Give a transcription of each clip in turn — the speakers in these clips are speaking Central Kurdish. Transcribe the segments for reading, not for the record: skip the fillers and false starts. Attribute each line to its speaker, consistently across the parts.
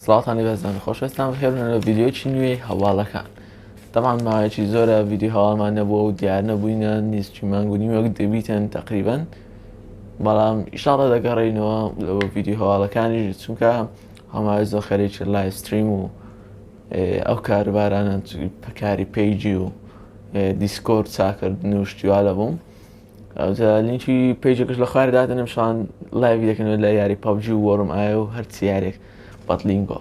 Speaker 1: سڵاوتان لێ بەزان خۆشەویستان بەخێربێن لە ڤیدیۆیەکی نوێی هەواڵەکان تەبعەن ماوەیەکی زۆرە ڤیدیۆ هەواڵمان نەبووە و دیار نەبووینە نزیکی مانگ و نیوەک دەبیتن تقریبا بەڵام ئیشاڵە دەگەڕێینەوە لە ڤیدیۆ هەواڵەکانیش چونکە هەماوی زۆر خەرێکی live stream و ئەو کاروبارانە کاری page ی و دیسکۆرد چاکردن و شتیوالە بووم ئەوجا لینکی page ەکەش لە خوار دادەنێم شان live ی دەکەنەوە لە یاری PUBG و وۆرم ئایا و هەرچی یارێک بەتلینگۆ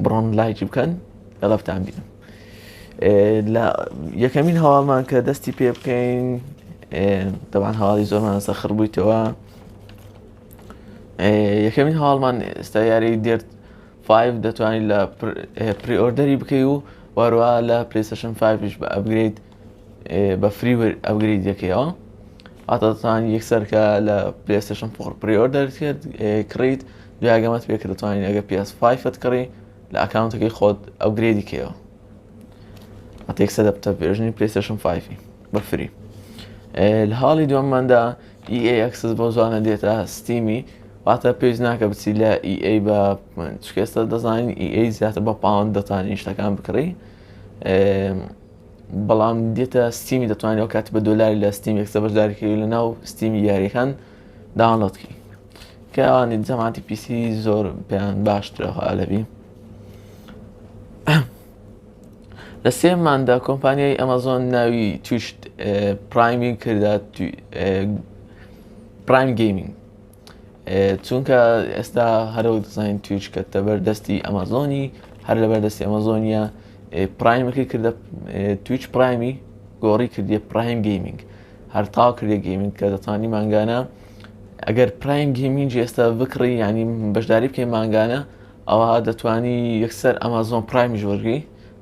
Speaker 1: بڕۆن لایکی بکەن لەڵەفتان بینم لە یەکەمین هەواڵمان کە دەستی پێ بکەین دەبان هەواڵی زۆرمان لەسەر خڕ بوویتەوە یەکەمین هەواڵمان ئێستا یاری Dirt 5 دەتوانیت لە pre-order ی بکەی و وەروە لە PlayStation 5 بە upgrade بە free upgrade دەکەیەوە واتە دەتوانین یەکسەر کە لە PlayStation 4 pre-order کرد کڕیت دوای گەمەت پێ کرد دەتوانین ئەگە PS5 کڕی لە account ەکەی خۆت upgrade ی کەیەوە واتە یەکسەر دەبتە version ی PlayStation 5 بە free. لە هەواڵی دووەمماندا EA Access بۆ زوانە دێتە Steam ی واتە پێویست ناکە بچی لە EA بە چونکە ئێستا دەزانین EA زیاتر بە pound دەتوانین شتەکان بکڕی بەڵام دێتە Steam ی دەتوانێت ئەو کاتی بە دۆلاری لە Steam یەکسە بەشداریکەی لە ناو Steam ی یاریەکان download کەی کە ئەوانی جەماعەتی PC زۆر پێیان باشترە لەبی لە سێماندا کۆمپانیای ئەمەزۆن ناوی Twitch Prime ی کردا Prime Gaming چونکە ئێستا هەرەوە دەزانین Twitch کە تەبەر دەستی ئەمازۆنی هەر لەبەر دەستی ئەمازۆنیە Prime ەکەی کردە Twitch Prime ی گۆڕی کردیە Prime Gaming هەر تاو کردی gaming کە دەتوانی مانگانە ئەگەر Prime Gaming ئێستا بکڕی ینی بەشداری بکەی مانگانە ئەوە دەتوانی یەکسەر ئەمازۆن Prime یش وەرگی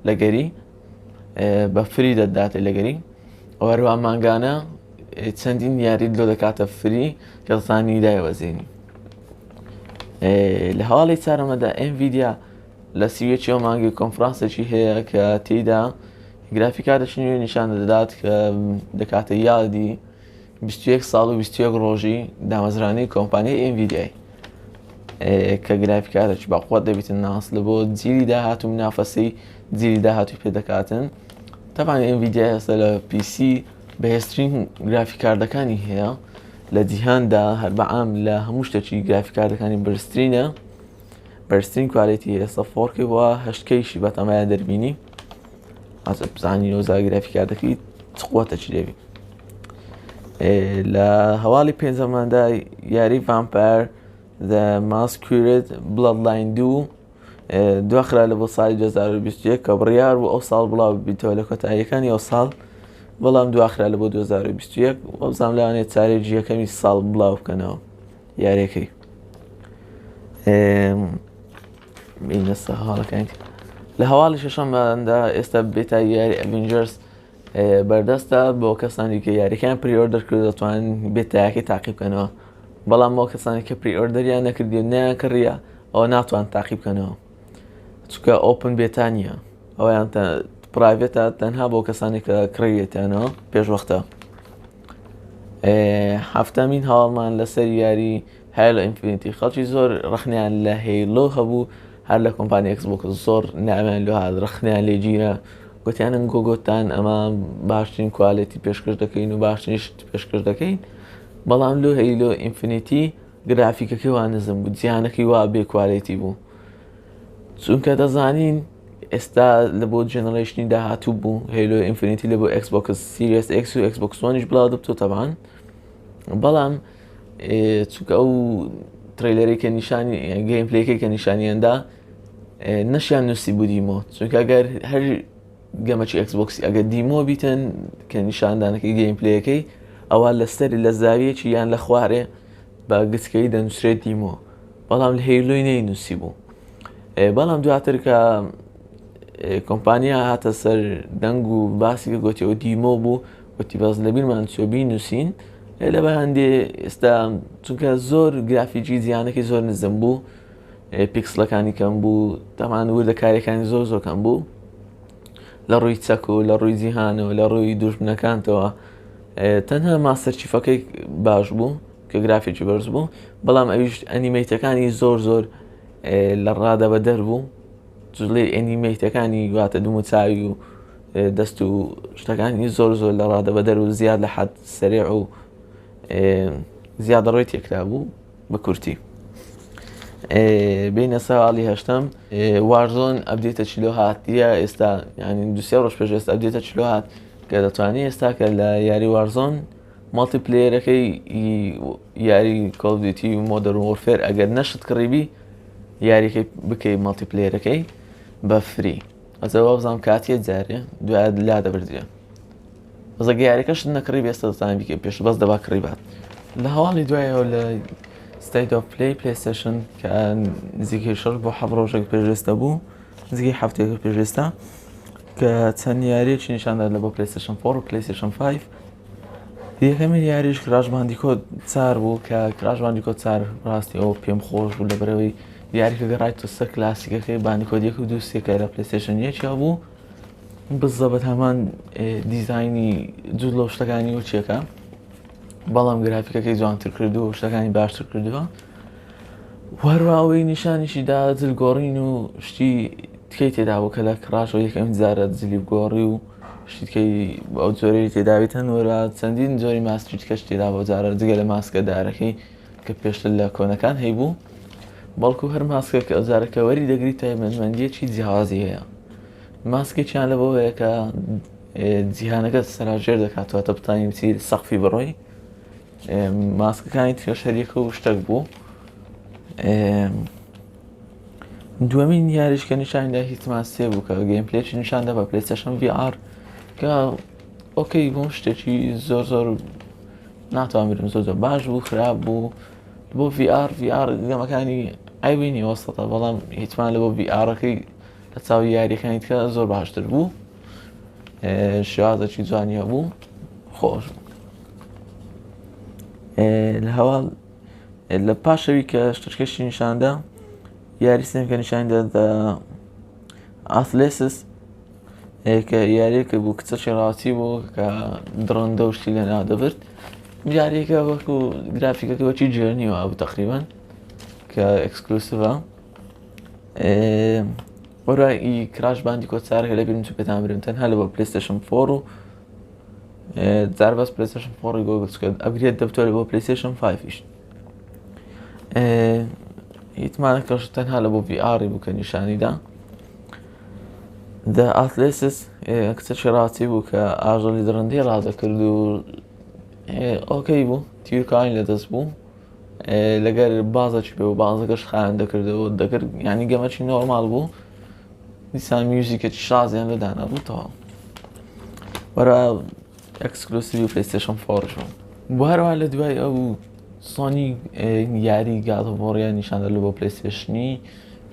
Speaker 1: لەگەری بە free دەداتێ لەگەری وەروە مانگانە چەندین یاریت لۆ دەکاتە free کە دەتوانی دایوەزێنی. لە هەواڵی چارەمەدا Nvidia لە 31 ئەو مانگی کۆنفرانسێکی هەیە کە تێیدا گرافیکارێکی نوێ نیشان دەدات کە دەکاتە یادی 21 ساڵ و 21 ڕۆژی دامەزرانی کۆمپانیای Nvidia ی کە گرافیکارێکی بەقوت دەبیتن ناس لە بۆ جیلی داهات و منافەسەی جیلی داهاتوی پێ دەکاتن تەبان Nvidia ئێستا لە PC بەهێزترین گرافیک کاردەکانی هەیە لە جیهاندا هەر بەعام لە هەموو شتێکی گرافیک کاردەکانی بەرزترینە بەرزترین quality ئێستا 4K بووە 8K شی بەتەمایە دەربینی ئازە بزانین ئەوزا گرافیک کاردەکەی چ قوتەکی دەبی لە هەواڵی پێنجەماندا یاری Vampire The Masquerade Bloodlines 2 دواخرا لە بۆ ساڵی 2021 کە بڕیار بوو ئەو ساڵ بڵاو ببیتەوە لە کۆتاییەکانی ئەو ساڵ بەڵام دواخرا لە بۆ 2021 وەبزانام لەوانەیە چارێکی یەکەمی ساڵ بڵاو بکەنەوە یاریەکەی بینەسە هەواڵەکانی لە هەواڵی شەشەماندا ئێستا beta یاری Avengers بەردەستە بۆ کەسانی کە یاریەکان pre-order کرد دەتوانن beta یەکەی تاقی بکەنەوە بەڵام بۆ کەسانی کە pre-order یان نەکردی و نیان کڕیە ئەوە ناتوان تاقی بکەنەوە چونکە open beta نییە ئەویان private ە تەنها بۆ کەسانی کە کڕیەتیانەوە پێش وەختە هەفتەمین هەواڵمان لەسەر یاری Halo Infinite خەڵکی زۆر ڕخنیان لە Halo هەبوو هەر لە کۆمپانی Xbox زۆر ناویان لۆ هات ڕخنیان لێگیرا گوتیانم گۆگۆتان ئەمە باشترین quality پێشکەش دەکەین و باشترین شت پێشکەش دەکەین بەڵام لۆ Halo Infinite گرافیکەکەی وا نزم بوو جیهانەکەی وا بێ quality بوو چونکە دەزانین ئێستا لە بۆ generation ی داهاتوو بوو Halo Infinite لە بۆ Xbox Series X و Xbox One یش بڵاو دەبتەوە تەبان بەڵام چونکە ئەو trailer ی کە نیشانی gameplay ەکەی کە نیشانیاندا نەشیان نووسی بوو demo چونکە ئەگەر هەر گەمەکی Xbox ی ئەگەر demo بیتن کە نیشاندانەکەی gameplay ەکەی ئەوە لەسەری لە زاویەکی یان لە خوارێ بە گچکەی دەنووسرێت demo بەڵام لە Halo ی نەینووسی بوو بەڵام دواتر کە کۆمپانیا هاتە سەر دەنگ و باسی کە گوتی ئەو demo بوو وتی بەس لەبیرمان چۆ بینووسین لە بەهندێ ئێستا چونکە زۆر گرافیکی زیانەکەی زۆر نزم بوو پیکسلەکانی کەم بوو تەمان وردەکاریەکانی زۆر زۆر کەم بوو لە ڕووی چەک و لە ڕووی جیهان و لە ڕووی دوژمنەکانتەوە تەنها Master Chief ەکەی باش بوو کە گرافیکی بەرز بوو بەڵام ئەویش animate ەکانی زۆر زۆر. لە ڕادە بە دەر بوو جوڵەی animate ەکانی واتە دوم و چاوی و دەست و شتەکانی زۆر زۆر لە ڕادە بە دەر و زیاد لە حەد سەرێع و زیادەڕۆی تێکرا بوو بە کورتی بینە ساڵی هەشتم Warzone update ە چلۆ هاتیە ئێستا ینی دوسێ ڕۆژ پێش ئێستا update ە چلۆ هات کە دەتوانانی ئێستا کە لە یاری Warzone multiplayer ەکەی یاری Call of Duty و Modern Warfare ئەگەر نەشت کڕیبی یاریەکەی بکەی multiplayer ەکەی بە free ئەزە وابزانام کاتیە جارێ دوای لا دەبردرێ بەس ئەگە یاریەکەشت نەکڕی بێستە دەتوانانی بیکەی پێش بەس دەبا کڕی بات لە هەواڵی دوایەوە لە State of Play PlayStation کە نزیکەی شەش بۆ حەفت ڕۆژێک پێشێستە بوو نزیکەی هەفتەیەک پێشێستا کە چەند یاریەکی نیشاندا لە بۆ PlayStation 4 و PlayStation 5 یەکەمین یاریش Crash Bandicoot چار بوو کە Crash Bandicoot چار ڕاستی ئەو پێم خۆش بوو لە بەرەوەی یاریکە گەڕایتە سەر کلاسیکەکەی Bandicoot یەک و دوو سێکە لە PlayStation یەکیا بوو بزەبت هەمان دیزایانی جوو لەو شتەکانی و چیەکە بەڵام گرافیکەکەی جوانتر کردووە و شتەکانی باشتر کردووە وەروە ئەوەی نیشانیشی دا جل گۆڕین و شتی تکەی تێدا بوو کە لە Crash ەوە یەکەم جارە جلی گۆڕی و شتیکەی ئەو جۆرەی تێداویت هەن وەرا چەندین جۆری ماسکی تکەش تێدا بۆ جارە جگە لە ماسکە دارەکەی کە پێشتر لە کۆنەکان هەیبوو بەڵکو هەر ماسکێک ئەو جارەکە وەری دەگری تایبەتمەندیەکی جیاوازی هەیە ماسکێکیان لە بۆ هەیە کە جیهانەکە سەراژێر دەکاتەوە تە بتانی بچی سەقفی بڕۆی ماسکەکانی ترش هەریەکە و شتێک بوو دووەمین یاریش کە نیشاندا Hitman سێ بوو کە gameplay ێکی نیشاندا بە PlayStation VR کە okay بوو شتێکی زۆر زۆر ناتوانم برم زۆر زۆر باش بوو خراپ بوو بۆ VR VR گەمەکانی ئایبینی وەستە بەڵام Hitman لە بۆ VR ەکەی لە چاوی یاریەکانی تکە زۆر باشتر بوو شێوازێکی جوانی هەبوو خۆش بوو لە هەواڵ لە پاشەوی کە شتەکەشی نیشاندا یاری سێم کە نیشاندا Atlas کە یاریەکە بوو کچەکی ڕاستی بوو کە دڕندە و شتی لەناو دەبرد یاریەکە وەکو گرافیکەکە وەکی Journey وابوو تقریبا کە exclusive ە وەرا ئی Crash Bandicoot چارەکە لە بیرم چوو پێتان برم تەنها لە بۆ PlayStation 4 و جار بەس PlayStation 4 گۆگل چکە upgrade دەبتۆ لە بۆ PlayStation 5 یش Hitman ەکەش تەنها لە بۆ VR ی بوو کە نیشانیدا The Atlas کچەکی ڕاستی بوو کە ئاژەڵی دڕندەی ڕادەکرد و okay بوو تیرکانی لەدەست بوو لەگەر بازەکی پێ و بازەکەش خایان دەکردەوە دەکرد ینی گەمەکی نۆرمال بوو دیسان میوزیکێکی شازیان لە دانا بوو تەواو وەرە exclusive ی PlayStation 4 بوو بۆ هەروە لە دوای ئەو سۆنی یاری God of War یان نیشاندا لە بۆ PlayStation ی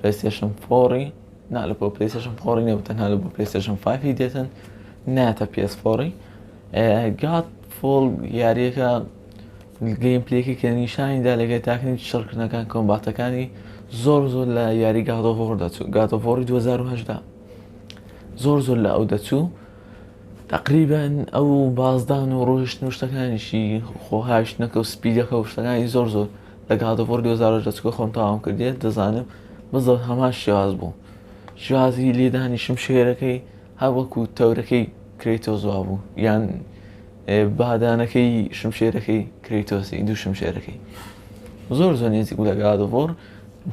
Speaker 1: PlayStation 4 ی نا لە بۆ PlayStation 4 ی نەبوو تەنها لە بۆ PlayStation 5 دێتن ناتە PS4 Godfall یاریەکە gameplay ێکی کە نیشانی دا لەگەر تاکنی شەڕکردنەکان combat ەکانی زۆر زۆر لە یاری God of War دەچوو God of War ی 2010 زۆر زۆر لە ئەو دەچوو تقریبا ئەو بازدان و ڕۆیشتن و شتەکانیشی خۆهاشتنەکە و speed ەکە و شتەکانی زۆر زۆر لە God of War 2010 چکە خۆم تاوام کردێت دەزانم بزە هەمان شێواز بوو شێوازی لێدانی شمشێرەکەی هەر وەکو تەورەکەی Kratos وابوو یان بادانەکەی شمشێرەکەی Kratos ی دوو شمشێرەکەی زۆر زۆر نێزیک بوو لە God of War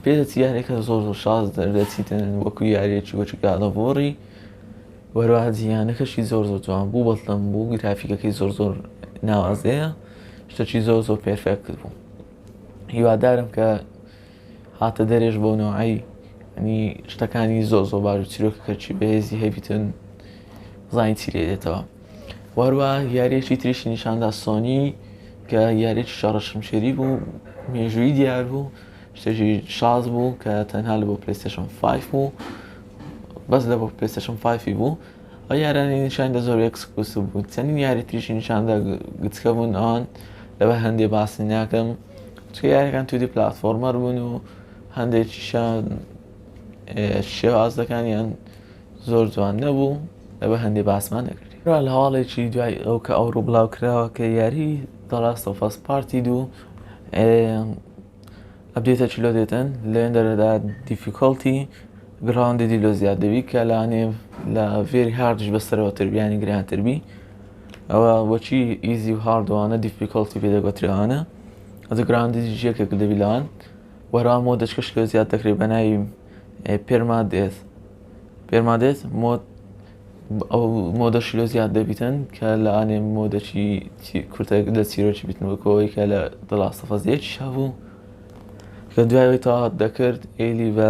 Speaker 1: پێدەچی یاریەکە زۆر زۆر شاز دەردەچیتن وەکو یاریەکی وەچ God of War ی وەروەها جیهانەکەشی زۆر زۆر جوان بوو بەڵام بوو گرافیکەکەی زۆر زۆر ناوازەیە شتەکی زۆر زۆر perfect بوو هیوادارم کە هاتە دەرێش بۆ نەوعی ینی شتەکانی زۆر زۆر باش و چیرۆکەکە چی بەهێزی هەبیتن زانی چی لێ دێتەوە وەروە یاریەکی تریشی نیشاندا سۆنی کە یاریەکی شەڕە شمشێری بوو مێژووی دیار بوو شتێکی شاز بوو کە تەنها لە بۆ PlayStation 5 بوو بەس لە بۆ PlayStation 5 بوو ئەو یارانی نیشاندا زۆر exclusive بوو چەندین یاری تریشی نیشاندا گچکە بوون ئەوان لەبەر هەندێ باسی ناکەم چکە یاریەکان 2D platformer بوون و هەندێکیشان شێوازەکانیان زۆر جوان نەبوو لەبە هەندێ باسمان نەکرد لە هەواڵێکی دوای ئەو کە ئەوڕۆ بڵاو کراوە کە یاری The Last of Us Part دوو. update ە چلۆ دێتن لەوێن دەرەدا difficulty grounded ی لۆ زیاد دەبی کە لانێ لە very hard ش بەسەرەوە تربیانی گرانتر بی ئەوە بۆچی easy و hard وانە difficulty پێ دەگوترێوانە ئەز grounded ی یەکێک دەبی لەوان وەرا mode ەچکەش لۆ زیاد دەکرێت بە ناوی permadeath permadeath mode ئەو mode ەشی لۆ زیاد دەبیتن کە لە ئانێ mode ەکی کورتە لە چیرۆکی بیتن وەکەوەی کە لە دڵاستەفەز یەکیش هەبوو کە دوای ئەوەی تەواوت دەکرد ئێلی بە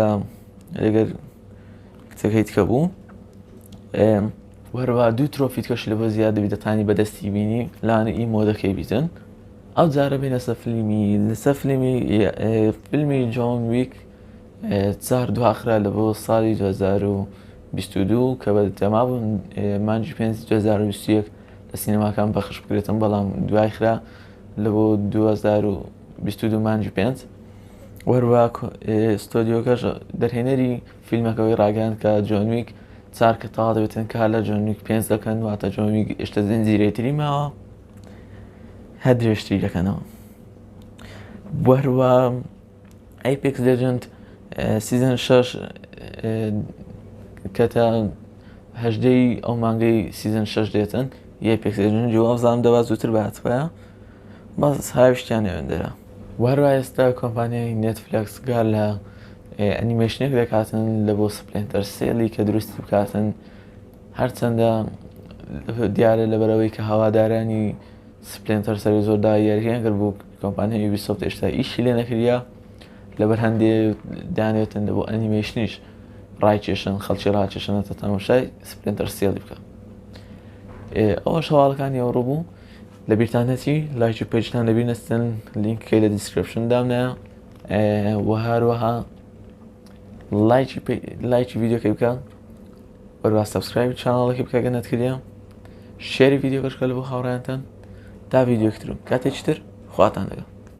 Speaker 1: لەگەر کچەکەی تکە بوو وەروە دوو trophy تکەش لە بۆ زیاد دەبی دەتانی بەدەستی بینی لانە ئی mode ەکەی بیتن ئەو جارە بینە سە فیلمی لەسەر فیلمی فیلمی جۆن ویک چار دواخرا لە بۆ ساڵی 2022 کە بە تەما بوون مانگی 5 2021 لە سینەماکان پەخش بکرێتن بەڵام دوای خرا لە بۆ 2022 مانگی 5 وەروە ستۆدیۆکەش دەرهێنەری فیلمەکەەوەی ڕاگەیاند کە جۆنویک چار کە تەوا دەبێتن کار لە جۆنویک پێنج دەکەن واتە جۆنویک ئێشتا زنجیرەی ماوە هەر درێژتری دەکەنەوە وەروە Apex Legends season شەش کە تا هەژدەی ئەو مانگەی season شەش دێتن Apex Legends وابزانم دەبا زووتر بهاتبایە بەس هاویشتیان نێوێندرا وهەروە ئێستا کۆمپانیای نێتفلێکس گار لە ئەنیمەیشنێک دەکاتن لە بۆ Splinter Cell ی کە دروستی بکاتن هەرچەندە دیارە لەبەرەوەی کە هەوادارانی Splinter Cell ی زۆر دا یارییان کرد بوو کۆمپانیای یوبیسۆفت ئێشتا ئیشی لێ نەکردە لەبەر هەندێ دانێتن بۆ ئەنیمەیشنیش ڕایکێشن خەڵکی ڕاکێشنە تا تەماشای Splinter Cell ی بکە ئەوە هەواڵەکانی ئەوڕۆ بوو لە بیرتان نەچی لایکی page تان لەبیر نەستن لینکەکەی لە description دامنایە و هەروەها لایکی لایکی ڤیدیۆکەی بکە وەروا subscribe channel ەکەی بکە گەر نەتکردە share ی ڤیدیۆکەش کە لە بۆ هاوڕێیانتان تا ڤیدیۆکتر و کاتێکی تر خواتان لەگەڵ.